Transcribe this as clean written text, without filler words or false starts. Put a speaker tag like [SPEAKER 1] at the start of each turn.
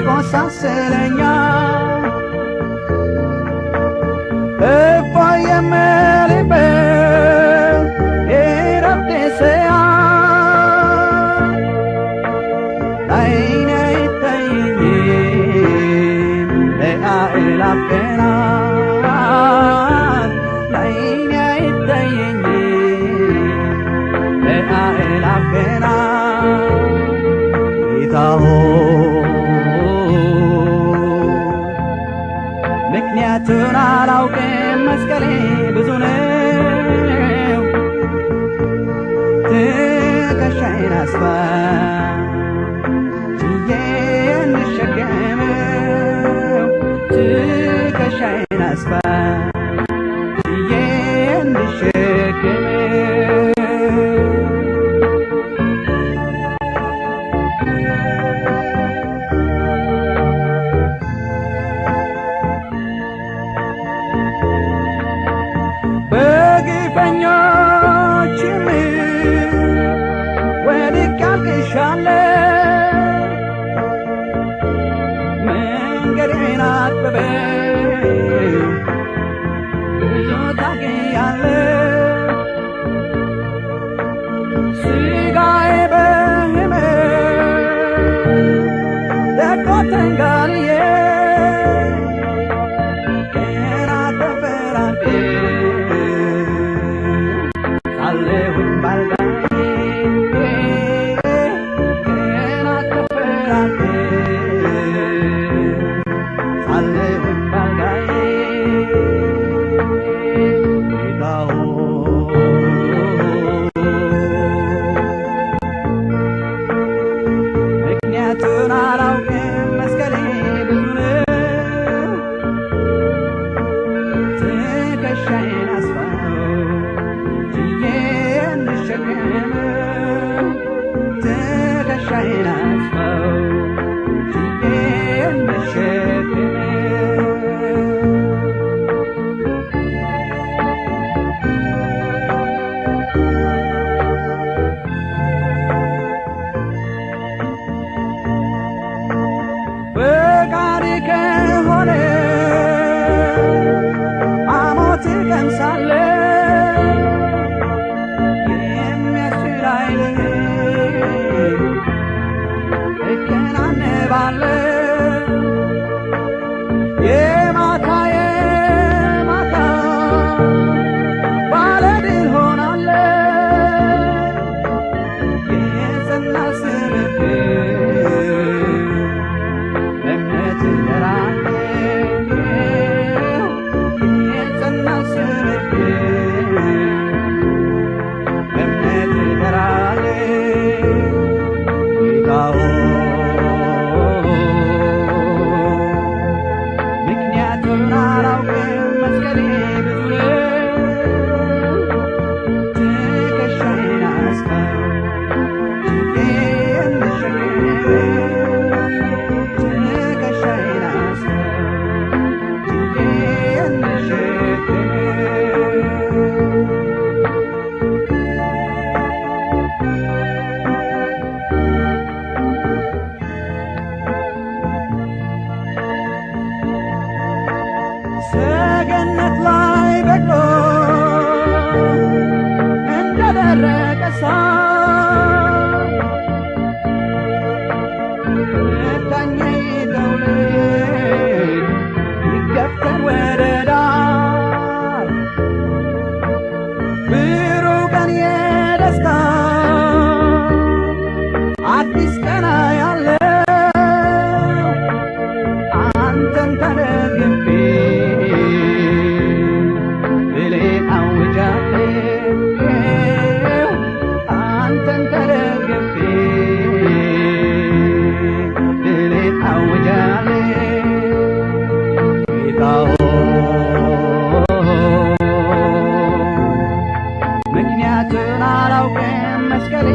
[SPEAKER 1] ያቆሳስለኛል። እፎይ የምልበት የእረፍቴ ሰዓት ለዓይኔ አይታየኝም ለአእላፍ ቀናት፣ ለዓይኔ አይታየኝም ለአእላፍ ቀናት። ጌታ ሆይ ምክንያቱን አላውቅም፣ መስቀሌ ብዙ ነው። ትከሻዬን አስፋ ችዬ እንሸከመው፣ ትከሻዬን አስፋ ችዬ እንሸከመው። በግፈኞችም ወድቄ አልቅሻለሁ፣ መንገዴን አጥብበው ብዙ ታግያለሁ። ሥጋዬ በሕመም ደቆ ተንጋልዬ ቀናት ተፈራርቀው ሳለሁኝ ባልጋዬ፣ ቀናት ተፈራርቀው ሳለሁኝ ባልጋዬ። ጌታ ሆይ ምክንያቱን አላውቅም፣ መስቀሌ ብዙ ነው። ትከሻዬን አስፋው ችዬ እንሸከመው፣ ትከሻዬን አስፋው ችዬ እንሸከመው። ፈቃድ ከሆነ ሐሞት እቀምሳለሁ፣ የሚያስችል ኃይል እከናነባለሁ። የማታ የማታ ባለድል ሆናለሁ። የጸና ስምህ በእምነት እጠራለሁ። የጸና ስምህ በእምነት እጠራለሁ። ጌታ ሆይ ምክንያቱን አላውቅም፣ መስቀሌ ብዙ ነው። ትከሻዬን አስፋው ችዬ እንሸከመው፣ ትከሻዬን አስፋው ችዬ እንሸከመው። ሰገነት ላይ በቅሎ እንደደረቀ ሳር ፈታኝ ትውልድ ይገፍተር ወደ ዳር። ብሩህ ቀን የደስታ አዲስ ቀን ያለው አንተን ተደግፌ ድሌን አውጃለሁ። አንተን ተደግፌ ድሌን አውጃለሁ። ጌታ ሆይ ምክንያቱን አላውቅም፣ መስቀሌ